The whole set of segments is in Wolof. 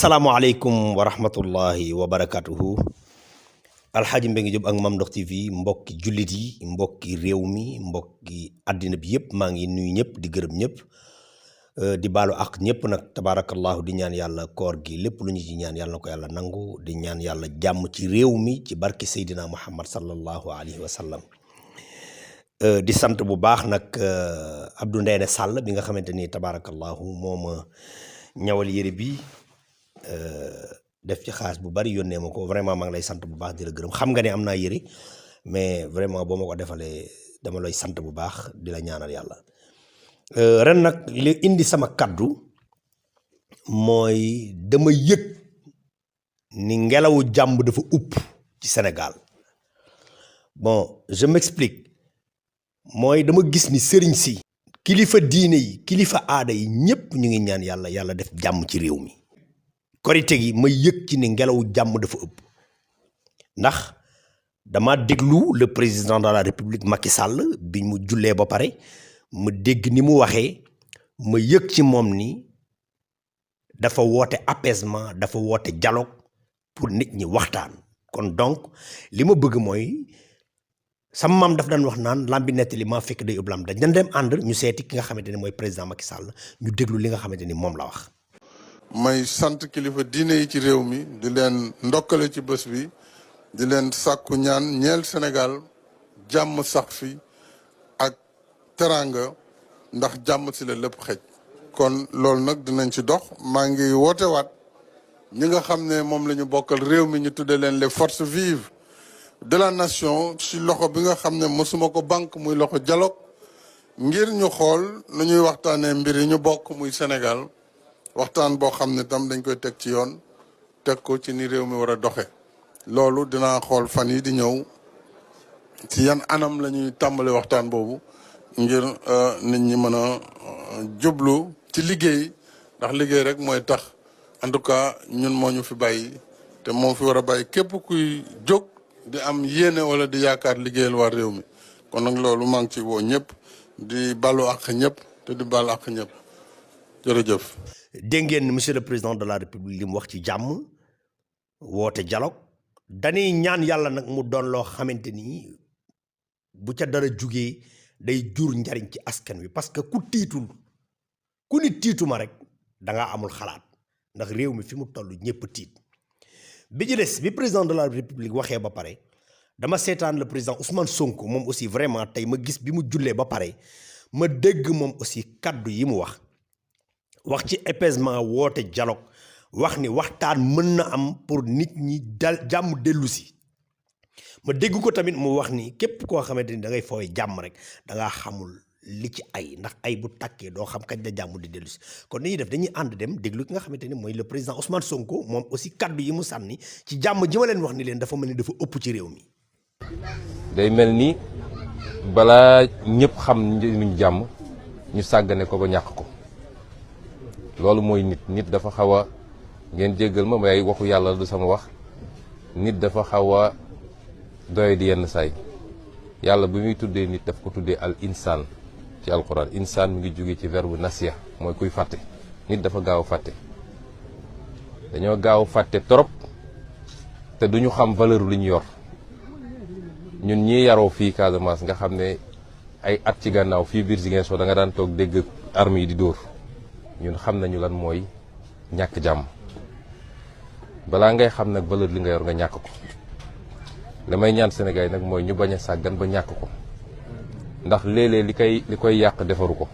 asalaamaaleykum wa rahmatullahi wa barakatuhu alxaaji Mbengue Diop ak Mame Ndokh TV mbokki jullit yi mbokki réew mi mbokki àddina bi yëpp maa ngi nuyu ñëpp di gërëm ñëpp di baalu ak ñëpp nag tabaarakallahu di ñaan yàlla koor gi lépp lu ñu ci ñaan yàlla na ko yàlla nangu di ñaan yàlla jàmm ci réew mi ci barki Seydina Muhammad sallallahu alayhi wa sallam di sant bu baax nag Abdou Ndéné Sall bi nga xamante ni tabaarakallahu moo ma ñawal yére bi def ci xaas bu bari yónnee ma ko vraiment maa ngi lay sant bu baax di la gërëm xam nga ne am naa yére mais vraiment boo ma ko defalee dama lay sant bu baax di la ñaanal yàlla ren nag li indi sama kaddu mooy dama yëg ni ngelawu jàmm dafa upp ci Sénégal bon je m'explique mooy dama gis ni sëriñ si kilifa diine yi kilifa aada yi ñëpp ñu ngi ñaan yàlla yàlla def jàmm ci réew mi korite gi ma yëg ci ne ngelawu jàmm dafa ëpp ndax dama déglu le président de la république Macky Sall bi mu jullee ba pare ma dégg ni mu waxee ma yëg ci moom ni dafa woote apaisement dafa woote dialogue pour nit ñi waxtaan kon donc li ma bëgg mooy sama maam daf daan wax naan lambi nettali maa fekk day ëpp lam dañ dem ànd ñu seeti ki nga xamante ne mooy président Macky Sall ñu déglu li nga xamante ni moom la wax. may sant kilifa diine yi ci réew mi di leen ndokkale ci bés bi di leen sàkku ñaan ñeel Sénégal jàmm sax fi ak teranga ndax jàmm si la lépp xej kon loolu nag dinañ ci dox maa ngi woote waat ñi nga xam ne moom la ñu bokkal réew mi ñu tudde leen les forces vives de la nation ci loxo bi nga xam ne mosuma ko banque muy loxo dialogue ngir ñu xool nu ñuy waxtaanee mbir yi ñu bokk muy Sénégal waxtaan boo xam ne tam dañ koy teg ci yoon teg ko ci ni réew mi war a doxe loolu dinaa xool fan yi di ñëw ci yan anam la ñuy tàmbali waxtaan boobu ngir nit ñi mën a jublu ci liggéey ndax liggéey rek mooy tax en tout cas ñun moo ñu fi bàyyi te moo fi war a bàyyi képp kuy jóg di am yéene wala di yaakaar liggéeyal waa réew mi kon nag loolu maa ngi ci woo ñëpp di balu ak ñëpp te di balu ak ñëpp jërëjëf. dégg ngeen monsieur le président de la république li mu wax ci jàmm woote dialogue dañuy ñaan yàlla nag mu doon loo xamante ni bu ca dara jugee day jur njariñ ci askan wi parce que ku tiitul ku ni tiituma rek da ngaa amul xalaat ndax réew mi fi mu toll ñëpp tiit bi ci des bi président de la république waxee ba pare dama seetaan le président Ousmane Sonko moom aussi vraiment tey ma gis bi mu jullee ba pare ma dégg moom aussi kaddu yi mu wax ci apaisement woote dialogue wax ni waxtaan mën na am pour nit ñi dal jàmm dellu si ma dégg ko tamit mu wax ni képp koo xamante ni da ngay fooy jàmm rek da ngaa xamul li ci ay ndax ay bu tàkkee doo xam kañ la jàmm di dellu si kon ni ñuy def dañuy ànd dem déglu ki nga xamante ni mooy le président Ousmane Sonko moom aussi kaddu yi mu sànni ci jàmm ji ma leen wax ni leen dafa mel ni dafa ëpp ci réew mi. day mel ni balaa ñëpp xam njëriñu jàmm ñu sàggane ko ba ñàkk ko. loolu mooy nit dafa xaw a ngeen jéggal ma may waxu yàlla du sama wax nit dafa xaw a doy di yenn saay yàlla bi muy tuddee nit daf ko tuddee al insaan ci alquran insaan mi ngi jóge ci verbe nasiya mooy kuy fàtte nit dafa gaaw a fàtte dañoo gaaw a fàtte trop te duñu xam valeur li ñu yor ñun ñii yaroo fii Casamance nga xam ne ay at ci gannaaw fii biir Ziguinchor da nga daan toog dégg armes yi di dóor ñun xam nañu lan mooy ñàkk jàmm balaa ngay xam nag valeur li nga yor nga ñàkk ko li may ñaan Sénégal nag mooy ñu bañ a sàggan ba ñàkk ko ndax léeg-léeg li koy yàq defaru ko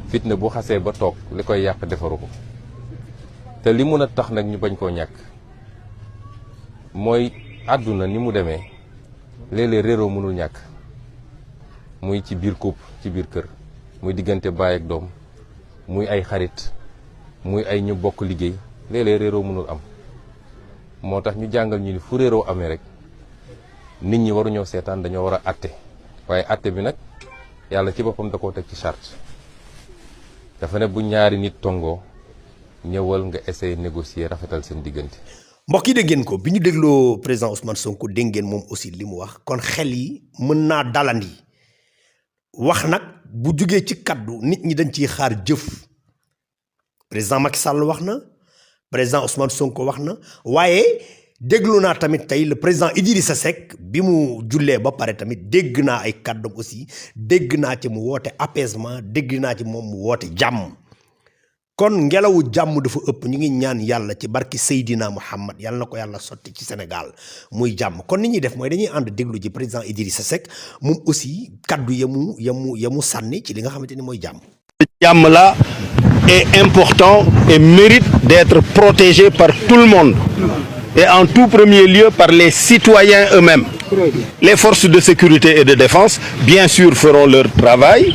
fitna bu xasee ba toog li koy yàq defaru ko te li mun a tax nag ñu bañ koo ñàkk mooy àdduna ni mu demee léeg-léeg réeroo mënul ñàkk muy ci biir couple ci biir kër muy diggante baay ak doom muy ay xarit muy ay ñu bokk liggéey léeg-léeg réeroo mënul am moo tax ñu jàngal ñu ni fu réeroo amee rek nit ñi waruñoo seetaan dañoo war a atte waaye atte bi nag yàlla ci boppam da koo teg ci charte dafa ne bu ñaari nit tongoo ñëwal nga essayer négocier rafetal seen diggante. mbokk yi dégg ngeen ko bi ñu dégloo président Ousmane Sonko dégg ngeen moom aussi li mu wax kon xel yi mën naa dalandi wax nag bu jugee ci kaddu nit ñi dañ ciy xaar jëf président Macky Sall wax na président Ousmane Sonko wax na waaye déglu naa tamit tey le président Idrissa Seck bi mu jullee ba pare tamit dégg naa ay kàddoom aussi dégg naa ci mu woote apaisement dégg naa ci moom mu woote jàmm kon ngelawu jàmm dafa ëpp ñu ngi ñaan yàlla ci barki Seydina Muhammad yàlla na ko yàlla sotti ci Sénégal muy jàmm kon ni ñuy def mooy dañuy ànd déglu ji président Idrissa Seck moom aussi kaddu yamu sànni ci li nga xamante ni mooy jàmm. Jàmm là est important et mérite d'être protégé par tout le monde et en tout premier lieu par les citoyens eux-mêmes. Les forces de sécurité et de défense, bien sûr, feront leur travail,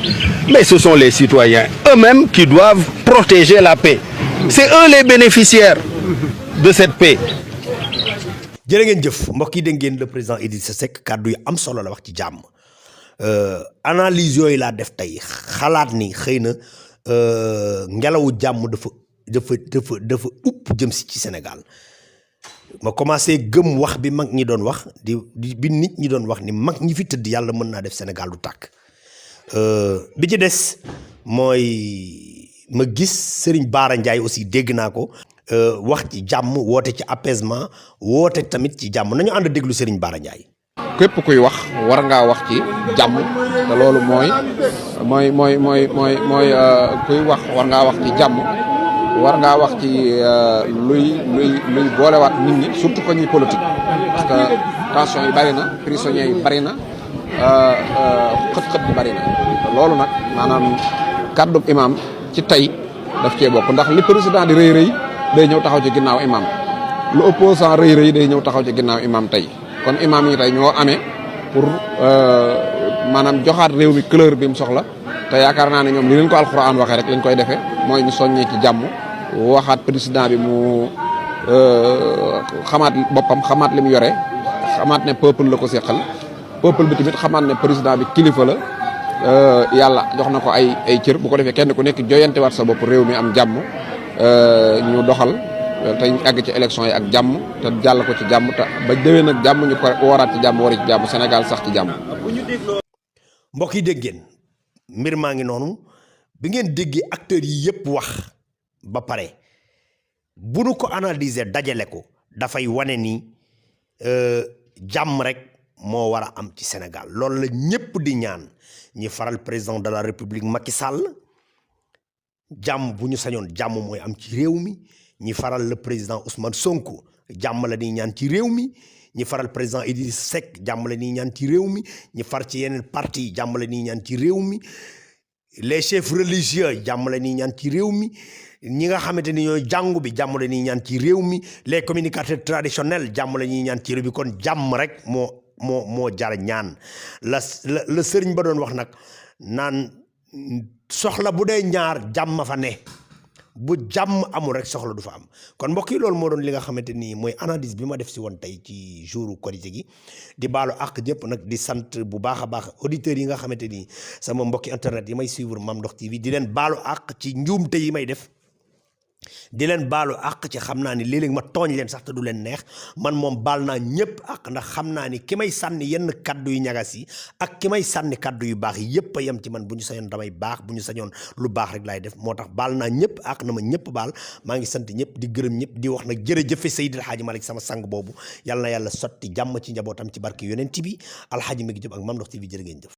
mais ce sont les citoyens eux-mêmes qui doivent protéger la paix. C'est eux les bénéficiaires de cette paix. jërë ngeen jëf mbokk yi dégg ngeen le président Idrissa Seck kàddu yu am solo la wax ci jàmm analyse yooyu laa def tey xalaat ni xëy na ngelawu jàmm dafa upp jëm si ci Sénégal ma commencé gëm wax bi mag ñi doon wax bi nit ñi doon wax ni mag ñi fi tëdd yàlla mën naa def Sénégal du tàkk bi ci des mooy ma gis Serigne Bara Ndiaye aussi dégg naa ko wax ci jàmm woote ci apaisement woote tamit ci jàmm nañu ànd déglu Serigne Bara Ndiaye. képp kuy wax war ngaa wax ci jàmm te loolu mooy kuy wax war ngaa wax ci jàmm war ngaa wax ci luy boolewaat nit ñi surtout ko ñuy politique parce que tension yi bari na prisonniers yi bari na xët-xët bi bari na loolu nag maanaam kàddu imam ci tey daf cee bokk ndax li président di rëy rëy day ñëw taxaw ci ginnaaw imam lu opposant rëy rëy day ñëw taxaw ci ginnaaw imam tey kon imam yi tey ñoo amee pour maanaam joxaat réew mi couleur bi mu soxla te yaakaar naa ne ñoom li leen ko alxuraan waxee rek lañ koy defee mooy ñu soññee ci jàmm waxaat président bi mu xamaat boppam xamaat li mu yore xamaat ne peuple la ko seqal peuple bi tamit xamaat ne président bi kilifa la yàlla jox na ko ay cër bu ko defee kenn ku nekk joyante waat sa bopp réew mi am jàmm ñu doxal te ñu àgg ci élection yi ak jàmm te jàll ko ci jàmm te ba déwee nag jàmm ñu ko waraat ci jàmm wari ci jàmm Sénégal sax ci jàmm. mbokk yi dégg ngeen mbir maa ngi noonu bi ngeen déggee acteurs yi yëpp wax ba pare bu nu ko analyser dajale ko dafay wane ni jàmm rek moo war a am ci Sénégal loolu la ñëpp di ñaan ñi faral président de la République Macky Sall jàmm bu ñu sañoon jàmm mooy am ci réew mi ñi faral le président Ousmane Sonko jàmm la ñuy ñaan ci réew mi ñi faral président Idrissa Seck jàmm la ñuy ñaan ci réew mi ñi far ci yeneen parti jàmm la ñuy ñaan ci réew mi les chefs religieux jàmm la ñuy ñaan ci réew mi ñi nga xamante ni ñooy jàngu bi jàmm la ñuy ñaan ci réew mi les communicateurs traditionnels jàmm la ñuy ñaan ci réew mi kon jàmm rek moo jar ñaan la sëriñ ba doon wax nag naan soxla bu dee ñaar jàmm fa ne bu jàmm amul rek soxla du fa am kon mbokk yi loolu moo doon li nga xamante ni mooy analyse bi ma def si woon tey ci jouru Korité gi di baalu àq ñëpp nag di sant bu baax a baax auditeurs yi nga xamante ni sama mbokki internet yi may suivre Mame Ndokh TV di leen baalu àq ci njuumte yi may def di leen baalu àq ci xam naa ni léeg-léeg ma tooñ leen sax te du leen neex man moom baal naa ñëpp àq ndax xam naa ni ki may sànni yenn kaddu yu ñagas yi ak ki may sànni kaddu yu baax yi yëpp a yem ci man bu ñu sañoon damay baax bu ñu sañoon lu baax rek laay def moo tax baal naa ñëpp àq na ma ñëpp baal maa ngi sant ñëpp di gërëm ñëpp di wax nag jërëjëfe Seydil Hadji Malick sama sang boobu yàlla na yàlla sotti jàmm ci njabootam ci barke yonent bi Alhaji Malick Diop ak Mame Ndokh TV jërë ngeen jëf